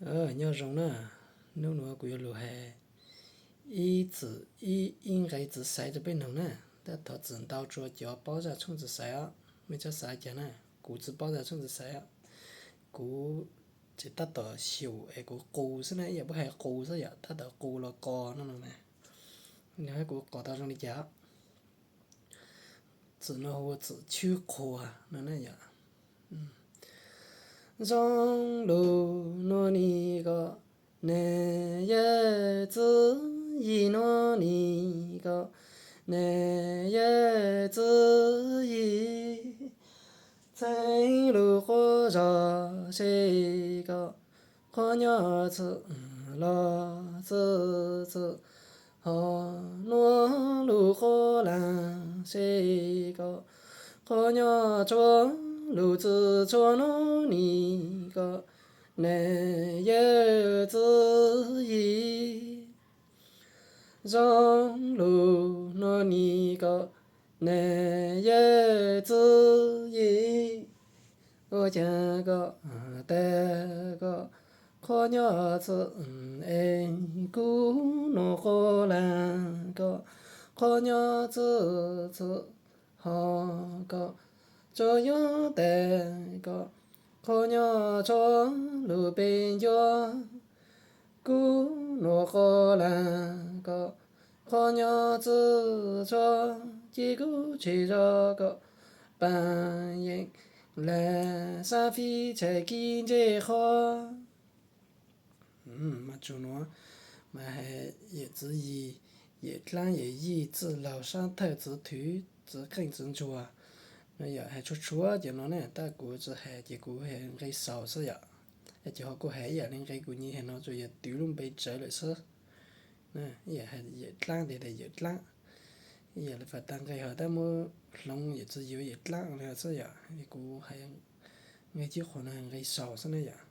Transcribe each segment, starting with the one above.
Nyob zoo na, hnub nuav kuv yuav lug has ib txwm, ib nqe txiv xaiv rua peb noog na. Tab thov txim ntau rua cov paub zaj tshooj txiv xaiv os, mej txhob xav cas na, kuv tsi paub zaj tshooj txiv xaiv os. Kuv tseem tab tom xyum es kuv qus xwb na, ib yam puab has qus xwb yom, tab tom qus los qos no no na. Nws hab kuv qos tau zoo li cas. Txwm no hu ua txwm chwb qhuas no na yom. Zoo lug nuav ni ko, niam yawg txwv yim nuav ni ko, niam yawg txwv yim. Txheeb lug quab zog seb ko, qhuab nyob txwm los txwm txwm, ho nuav lug quab laag seb ko, qhuab nyob txhua lug txwm txhua nuav ni ko, niam yawg txwv yim. Zoo lug nuav ni ko, niam yawg txwv yim. Ua caag ko, tag ko, qhuab nyob txwm es kuv nuav quab laag ko, qhuab nyob txwm txwm, ho ko, tsuas yuav tag ko, qhuab nyob txhua lug peg ncuab. Kuv nuav quab laag ko, qhuab nyob txwm txhua, ci kuv tshwm zog ko, paab yeej lag xab fib tshais kib ntsej qhov. Mas tsuas nuav, mas has yawm txiv yim, yawm dlaab yawm yij, txwj laug sab thawj txwv thwv txwv qeej txwv ntsuag. No yog has tshua tshua cov no ne, tab kuv tsi has ces kuv has nqe xaus xwb yom. Ces ho kuv has ib yam li nqe kuv nyuam has no tsuas yog twv lub npe tsawv lawm xwb. Ib yam has yawm dlaab tes tas yawm dlaab, ib yam li fas tas nqe ho tab muab hloov yawm txiv yim yawm dlaab li xwb yom. Kuv has nqe chwb qhuas no nqe xaus xwb na yom.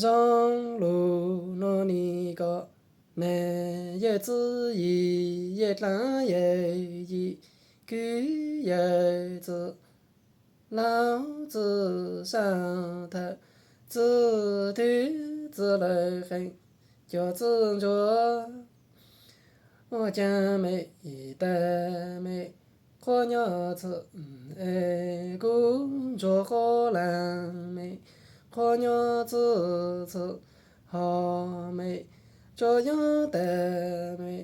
Zoo lug nuav ni ko, niam yawg txwv yim, yawg dlaab yawg yim, kwv yawg txwm, laug txwm sab thawj, txwj thwv txwj lawv qeej, cov txwj ntsuag. Ua caag mej tag mej, qhuab nyob txwm es kuv ntsuag quab laag mej, qhuab nyob txwm txwm, ho mej tsuas yuav tag mej,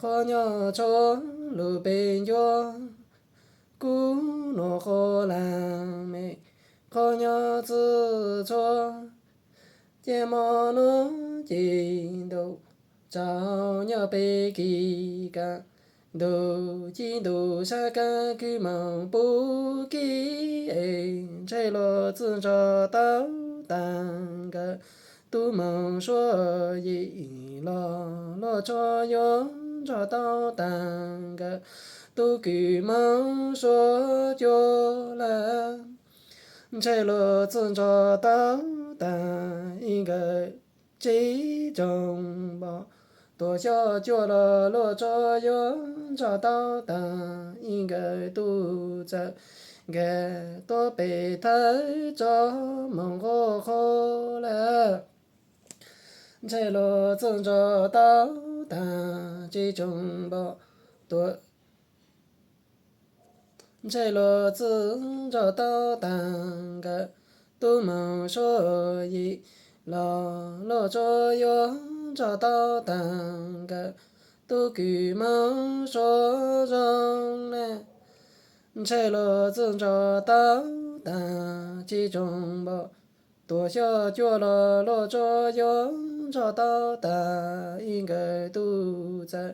qhuab nyob txhua lug peg ncuab. Kuv nuav quab laag mej, qhuab nyob txwm txhua, ces mo nuav ci ntuj tsaus nyob peg kis kaam, ntuj ci ntuj sab kaab kwv moog pub kib es ntshe luag txwj ntsuag tau taag nkawd, tub moog suav yim los luag tsuas yuav ntsuag tau taag nkawd, tub kws moog suav cuag lawm. Ntshe luag txwj ntsuag tau taag ib nkawd tsib tsoom npom, tuam xyov cuag los luag tsuas yuav ntsuag tau taag ib nkawd tub txawm nkag tuab peg thawj tso moog nquag qhuab lawm. Ntshe luag txwj ntsuag tau taag tsib tsoom npom, tuam ntshe luag txwj ntsuag tau taag nkawd, tub moog suav yim los luag tsuas yuav ntsuag tau taag nkawd, tub kws moog suav zoo na. Ntshe luag txwj ntsuag tau taag tsib tsoom npom, tuam xyov cuag los luag tsuas yuav ntsuag tau taag ib nkawd tub txawm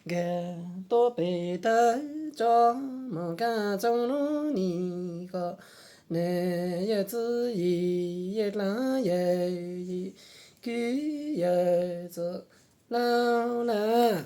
nkag tuab peg thawj tso moog kaaj txoom nuav ni ko, niam yawg txwv yim, yawg dlaab yawg yim, kwv yawg txwm, laug lawm.